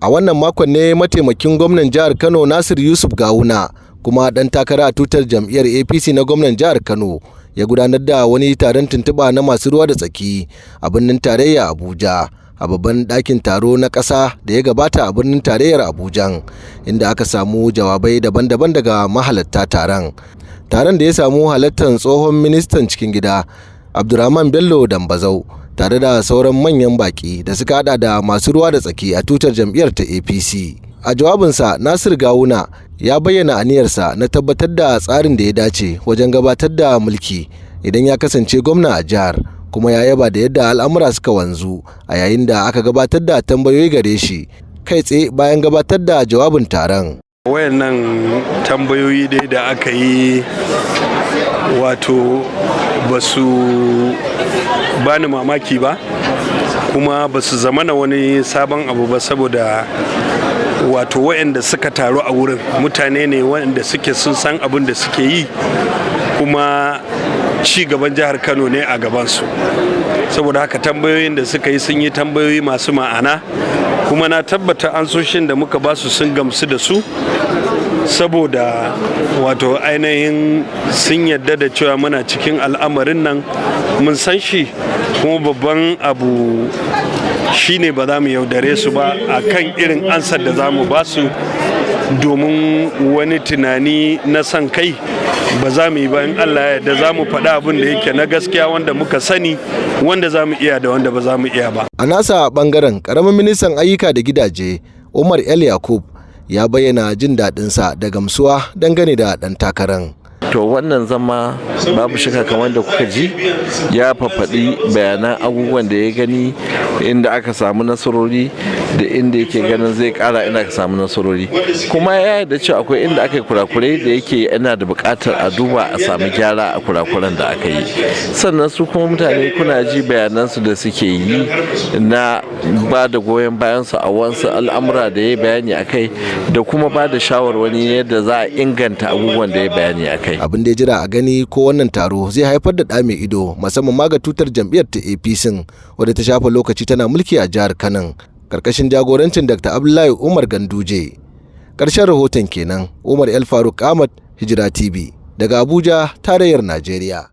A wannan makon ne mataimakin gwamnan jihar Kano Nasir Yusuf Gawuna, kuma ɗan takara a tutar jam'iyyar APC na gwamnan jihar Kano, ya gudanar da wani taron tuntuɓa na masu ruwa da tsaki a birnin tarayya Abuja, a babban ɗakin taro na ƙasa da ya gabata a birnin tarayyar Abuja, inda aka samu jawabai daban-daban daga mahalatta taron. Taron da ya samu halartar tsohon ministan cikin gida Abdurrahman Bello Dambazau, tare da sauran manyan baki da suka hada da masu ruwa da tsaki a tutar jam'iyyar ta APC. A jawabinsa, Nasir Gawuna ya bayyana aniyarsa na tabbatar da tsarin da ya dace wajen gabatar da mulki idan ya kasance gwamna a jihar, kuma ya yaba da yadda al'amura suka wanzu a yayin da aka gabatar da tambayoyi gare shi kai tsaye bayan gabatar da jawabin taron. Wayannan tambayoyi dai da aka yi, wato ba su bani mamaki ba, kuma ba su zamana wani sabon abu ba, saboda wato wayanda suka taru a wurin mutane ne wayanda suke sun san abin da suke yi, kuma ci gaban jihar Kano ne a gabansu. Saboda haka tambayoyin da suka yi, sun yi tambayoyi masu ma'ana, kuma na tabbata ansoshin da muka basu sun gamsu da su, saboda wato ainihin sun yadda da cewa muna cikin al'amarin nan, mun san shi, kuma babban abu shine ba za mu yaudare su ba a kan irin ansar da za mu ba su, domin wani tunani na son kai ba za mu yi ba. In Allah ya yarda, za mu faɗi abin da yake na gaskiya, wanda muka sani, wanda za mu iya da wanda ba za mu iya ba. A nasa bangaren, karamin ministan ayyuka da gidaje Umar El Yakub ya bayyana jin daɗinsa da gamsuwa dangane da ɗan takaran. To, wannan zama, babu shakka, kamar da kuka ji, ya fafaɗi bayanan abubuwan da ya gani, inda aka samu nasarori da inda yake ganin zai kara inda aka samu nasarori, kuma ya yarda cewa akwai inda aka yi kurakurai da yake yana da buƙatar a duba a samu gyara a kurakuran da aka yi. Sannan su kuma mutane, kuna ji bayanansu da suke yi na ba da goyon bayansu a wasu al'amura da ya bayani a kai, da kuma ba da shawarwari yadda za a inganta abubuwan da ya bayani a kai. Abin da ya jira a gani, ko wannan taro zai haifar da ɗa mai ido, musamman ma ga tutar jam'iyyar ta APC, wadda ta shafa lokaci tana mulki a jihar Kano karkashin jagorancin Dr. Abdullahi Umar Ganduje. Ƙarshen rahoton kenan. Umar El Faruk Ahmad, Hijira TV, daga Abuja, tarayyar Najeriya.